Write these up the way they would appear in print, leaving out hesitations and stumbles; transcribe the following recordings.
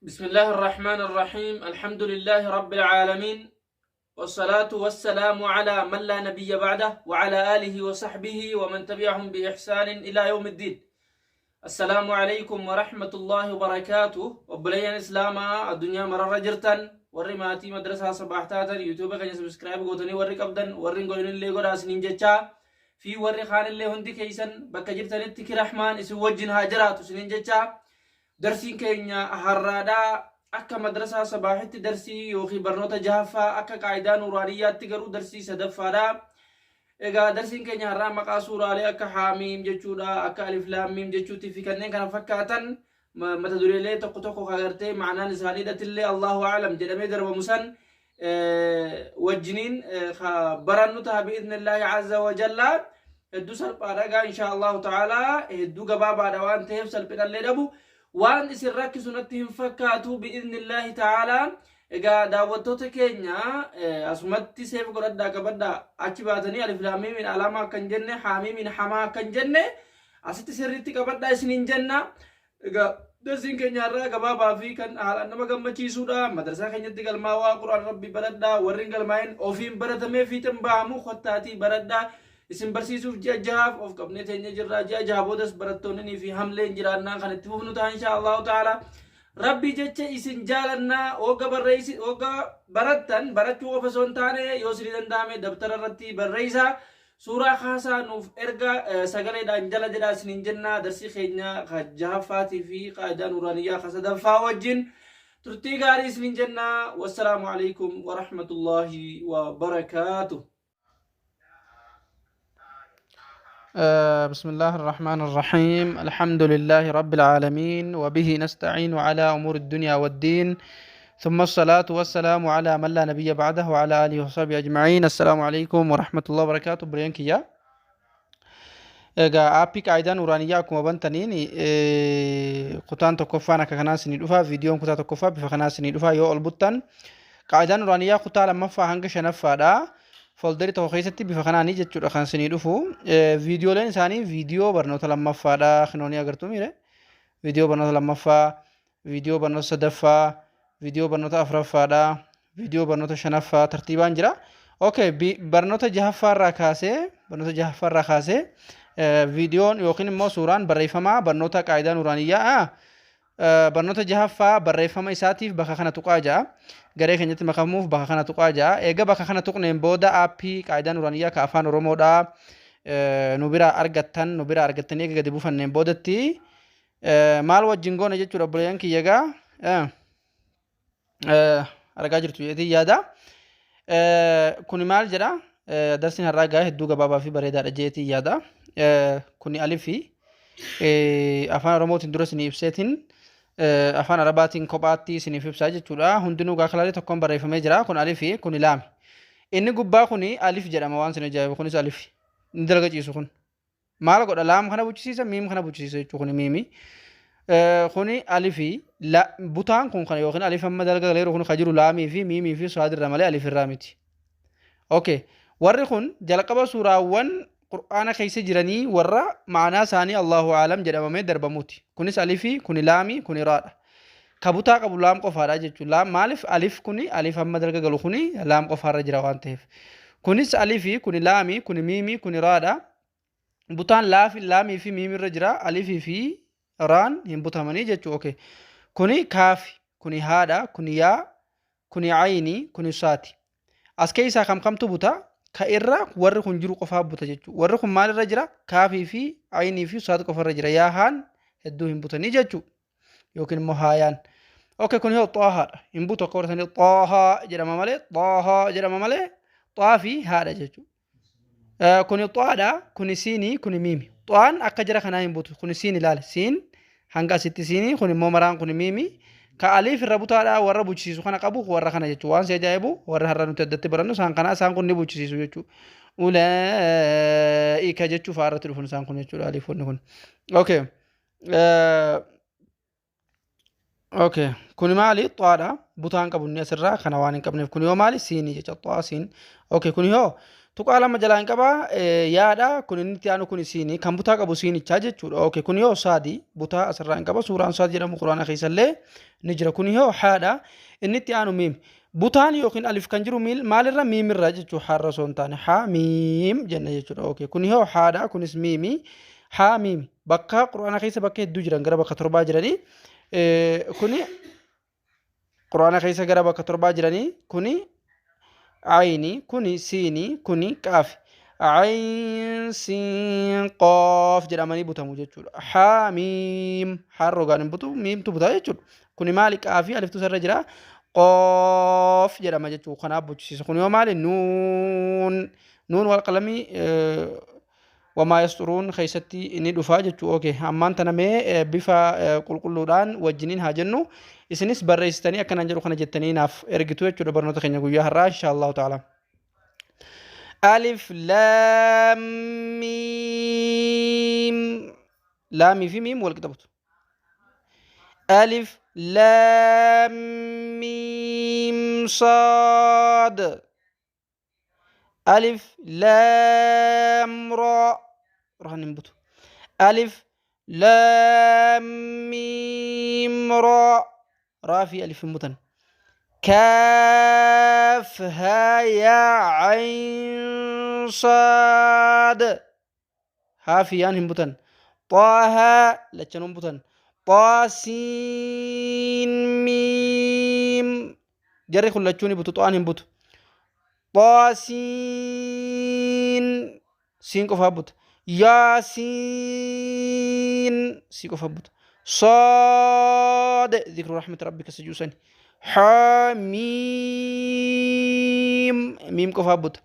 بسم الله الرحمن الرحيم. الحمد لله رب العالمين، والصلاة والسلام على من لا نبي بعده، وعلى آله وصحبه ومن تبعهم بإحسان إلى يوم الدين. السلام عليكم ورحمة الله وبركاته. Obboleeyyan Islaamaa addunyaa mararra jirtan, warri maatii madrasaa Sabaah taatan, YouTube keenya subscribe gootanii warri qabdan, warri hin godhinillee godhaa isiniin jechaa, fi warri kaanillee hundi keessan bakka jirtanitti kirahmaan isin wajjin haa jiraatu isiniin jechaa, darsiin keenya har'aadhaa akka madrasaa Sabaahitti darsii yookiin barnoota jahaffaa, akka qaayidaa nuuraaniyyaatti garuu darsii sadaffaadha. Egaa darsiin keenya har'aa maqaa suuraalee akka Haamiim jechuudha, akka Alif Laammiim jechuutii fi kanneen kana fakkaatan, mata dureelee tokko tokko kagartee ma'anaan isaaniidhatillee Allahu a'lam jedhamee darbamu san wajjiniin barannu ta'a bi'idhnillaahi azza wa jalla. Hedduu salphaadha gaa, insha Allahu ta'ala, hedduu gabaabaadha waan ta'eef salphinallee dhabu waan isin rakkisu natti hin fakkaatu bi'idhnillaahi ta'ala. Egaa daawwattoota keenya, asumatti save godhadhaa, qabadhaa. Achi baatanii alif laamiimiin alaamaa akkan jenne, haamiimiin hamaa akkan jenne, asitti sirriitti qabadhaa isiniin jenna. Egaa darsiin keenya irraa gabaabaa fi kan haalaan nama gammachiisudha. Madrasaa keenyatti galmaawaa, Quraan Rabbi baradhaa. Warri hin galmaa'in ofiin baratamee fiixan bahamu, kottaatii baradhaa. Isin barsiisuuf ji'a 6f of qabnee teenya jirra. Ji'a 6 boodas barattoonni fi hamleen jiraannaan kan itti fufnu ta'a insha Allahu ta'ala. Rabbi jecha isin jaalannaa. Hogga barreessi, hogga barattan, barachuu qofa osoo hin taane, yoo isinii danda'ame dabtara irratti barreessaa. Suuraa kaasaa nuuf erga, sagaleedhaan jala jedhaa isiniin jenna. Darsii keenya ka jahaffaatii fi qaayidaa nuuraaniyyaa ka sadaffaa wajjin turtii gaarii isiniin jenna. Wassalaamu alaikum warahmatullaahi wabarakaatuh. بسم الله الرحمن الرحيم. الحمد لله رب العالمين، وبه نستعين على أمور الدنيا والدين، ثم الصلاة والسلام على من لا نبي بعده، وعلى آله وصحبه أجمعين. السلام عليكم ورحمة الله وبركاته. Obboleeyyan kiyya. Egaa aappii qaayidaa nuuraaniyyaa akkuma bantaniin kutaan tokkoffaan akka kanaa isinii dhufa. Viidiyoon kutaa tokkoffaa bifa kanaa isinii dhufa. Yoo ol buttan qaayidaa nuuraaniyyaa kutaa lammaffaa hanga shanaffaadha. Folderii tokko keessatti bifa kanaanii jechuudha kan isinii dhufu. Viidiyooleen isaanii viidiyoo barnoota lammaffaadha. Kinoonii agartuu miire? Viidiyoo barnoota lammaffaa, viidiyoo barnoota sadaffaa, viidiyoo barnoota afuraffaadha, viidiyoo barnoota shanaffaa tartiibaan jira. Okay, barnoota jahaffaarraa kaasee, barnoota jahaffaarraa kaasee viidiyoon yookiin immoo suuraan barreeffamaa barnoota qaayidaa nuuraaniyyaa barnoota jahaffaa barreeffama isaatiif bakka kana tuqaa ja'a. Garee keenyatti makamuuf bakka kana tuqaa ja'a. Eega bakka kana tuqneen booda aappii qaayidaa nuuraaniyyaa ka afaan Oromoodhaa nu biraa argattan, nu biraa argattanii eega gadi buufanneen boodatti maal wajjin goona jechuudha, obboleeyyan kiyya? Egaa argaa jirtu jedheetiin yaada. Kuni maal jedha? Darsiin har'aa egaa hedduu gabaabaa fi bareedaadha jedheetiin yaada. Kuni alifi afaan Oromootiin dura isinii ibseetiin afaan Arabaatiin kophaatti isiniif ibsaa jechuudha. Hundinuu gaa kalaalee tokkoon barreeffamee jira. Kun alifi, kuni laami. Inni gubbaa kuni alif jedhama. Waan isin ajaa'ibu kunis alifi. Inni dalga ciisu kun. Maal godha? Laam kana buchisiisa, miim kana buchisiisa jechuudha kuni miimi. Kuni alifi butaan kun kana yookiin alif amma dalga galeeru kun kan jiru laamii fi miimii fi saadirra malee alif irraa miti. Okay. Warri kun jalqaba suuraawwan Qur'aana keessa jiranii warra ma'anaa isaanii Allahu aalam jedhamamee darbamuuti. Kunis alifi, kuni laami, kuni raadha. Ka butaa qabu laam qofaadha jechuudha. Laam maaliif? Alif kuni, alif amma dalga galu kuni laam qofaarra jira waan ta'eef. Kunis alifi, kuni laami, kuni miimi, kuni raadha. Butaan laafi, laamii fi miimirra jira. Alifii fi raan hin butamanii jechuudha. Okay. Kuni kaafi, kuni haadha, kuni yaa, kuni ayini, kuni saati. As keessaa kam kamtu buta? Ka irra warri kun jiru qofaa buta jechuudha. Warri kun maalirra jira? Kaafii fi ayinii fi saati qofarra jira. Yaa haan hedduu hin butanii jechuudha. Yookiin immoo haayaan. Okay, kun yoo xaahaadha. Hin butu akka warra sanii, xaahaa jedhama malee, xaahaa jedhama malee, xaa fi haadha jechuudha. Kuni xaadha, kuni siinii, kuni miimi. Xaan akka jara kanaa hin butu. Kuni siin ilaali. Siin hanga asitti siinii, kun immoo maraan kuni miimi. Ka aliif irra butaadha warra buchisiisu kana qabu warra kana jechuudha. Waan si ajaa'ibu warra har'a nuti addatti barannu isaan kana, isaan kun ni buchisiisu jechuudha. Ulaa'ika jechuu fa'aa irratti dhufan isaan kun jechuudha, aliifonni kun. Okay. Okay. Kuni maali? Xaadha. Butaan qabu inni asirraa kana waan hin qabneef. Kun yoo maali? Siinii jecha, xaa siin. Okay. Kuni hoo Tuqaa lama jalaan qaba yaadha. Kun inni itti aanu kun siinii kan butaa qabu siinichaa jechuudha. Okay, kun yoo saadi butaa asirraa hin qaba. Suuraan saad jedhamu quraana keessallee ni jira. Kun yoo haadha. Inni itti aanu miim. Butaan yookiin alif kan jiru miil maalirra miimirra jechuudha. Haarra osoo hin taane haa miim jenna jechuudha. Okay, kun yoo haadha kunis miimi. Haa miimi. Bakka quraana keessa bakka hedduu jiran gara bakka torbaa jiranii. Kuni quraana keessa gara bakka torbaa jiranii kuni ayni kuni siini kuni qaafi ayn siin qoof jedhamanii butamu jechuudha. Haa miim haan rogaan hin butu miimtu butaa jechuudha. Kuni maali qaafii aliftu sarra jira qoof jedhama jechuudha. Kanaaf buchisiisa. Kun yoo maali nuun nuun wal qalamii wamaa yasxuruun keessatti ni dhufa jechuu okay ammaan tana mee bifa qulqulluudhaan wajjiniin haa jennu isinis barreessitanii akkanaan jedhu kana jettanii naaf ergitu jechuudha barnoota keenya guyyaa har'aa insha Allahu ta'ala. Alif laam miim laamii fi miim wal qixa butu. Alif laam miim saad Alif laam raa raan hin butu. Alif laam miim raa raa fi alif hin butan. Kaaf haa yaa ayn saad haa fi yaan hin butan. Xaahaa lachanuu hin butan. Xaasiin miim jarri kun lachuu ni butu xaan hin butu. Xaasiin siin qofaa buta. Yaasiin sii qofa buta. Saad zikru rahmati rabbika sujuusani. Xaamiim miim qofaa buta.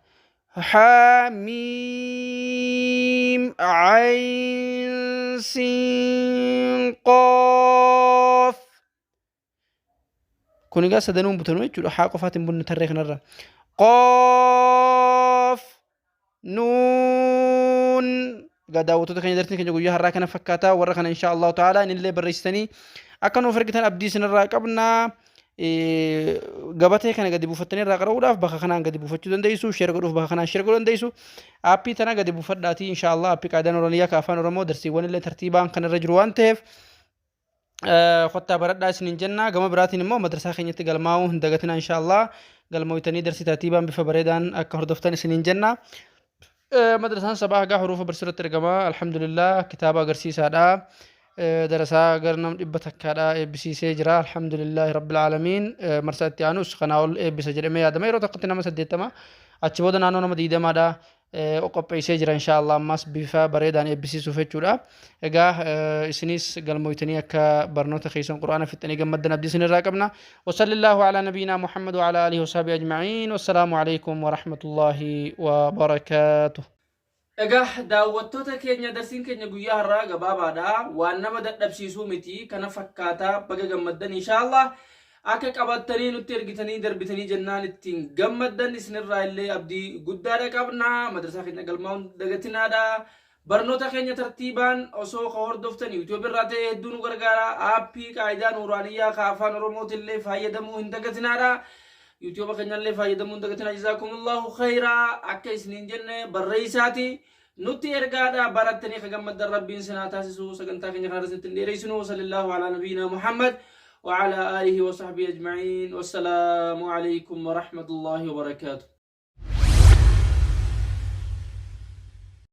Xaamiim ayn siin qoof. Kun egaa sadanuu hin butanu jechuudha. Haa qofaatti hin bunne tarree kanarra. Qoof nuun. Egaa daawwattoota keenya darsiin keenya guyyaa har'aa kana fakkaata. Warra kana inshaa Allahu ta'ala inillee barreessitanii akka nuuf ergitan abdii isinirraa qabna. Gabatee kana gadi buufattanii irraa qara'uudhaaf bakka kanaan gadi buufachuu dandeessu. Sheer godhuuf bakka kanaan sheer godhuu dandeessu. Aappii tana gadi buufadhaatii inshaa Allah aappii Qaayidaa Nuuraaniyyaa ka Afaan Oromoo darsiiwwan illee tartiibaan kan irra jiru waan ta'eef kottaa baradhaa isiniin jenna. Gama biraatiin immoo madrasaa keenyatti galmaa'uu hin dagatinaa inshaa Allah. Galmooytanii darsii tartiibaan bifa bareedaan akka hordoftan isiniin jenna. Madrasaan sabaa hagaa huruufa barsiisuu irratti argama. Alhamdulillah kitaaba agarsiisaadha. Darasaa gara nam dhibba takkaadha eebbisiisee jira. Alhamdulillahi rabbil aalamiin. Marsaa itti aanus kanaa ol eebbisa jedhamee yaadama. Yeroo tokkotti nama 80 achi booda naannoo nama 20dha qopheessee jira inshaa Allah ammas bifa bareedaan eebbisiisuuf jechuudha. Egaa isinis galmooytanii akka barnoota keessan Qur'aana fixxanii gammaddan abdii isinirraa qabna. Wasallillaahu alaa nabiyyinaa Muhammad wa alaa aalihi wasahbihi ajma'iin. Wassalaamu alaikum wa rahmatullaahi wa barakaatuh. Egaa daawwattoota keenya darsiin keenya guyyaa har'aa gabaabaadha. Waan nama dadhabsiisuu miti. Kana fakkaata baga gammaddan inshaallah. Akka qabattanii nutti ergitanii darbitanii jennaan ittiin gammaddan isinirraa illee abdii guddaadha qabna. Madrasaa keenya galmaa'uun dagatinaadha. Barnoota keenya tartiibaan osoo ka hordoftan YouTube irraa ta'e hedduu nu gargaara. Aappii qaayidaa nuuraaniyyaa ka afaan Oromootillee fayyadamuu hin dagatinaadha. YouTube keenyallee fayyadamuu hin dagatinaa. Jazaakumullahu khayraa akka isiniin jenne barreessaati. Nutti ergaadha barattanii ka gammaddan Rabbiin sinaa taasisu sagantaa keenya kanarra isinitti hin dheereessinu. Sallallahu alaa nabiyyinaa Muhammad wa alaa aalihi wa sahbihi ajma'iin. Wassalaamu alaikum wa rahmatullahi wa barakaatuh.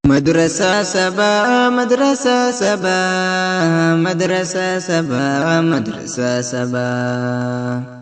Madrasaa sabaa madrasaa sabaa madrasaa sabaa madrasaa sabaa.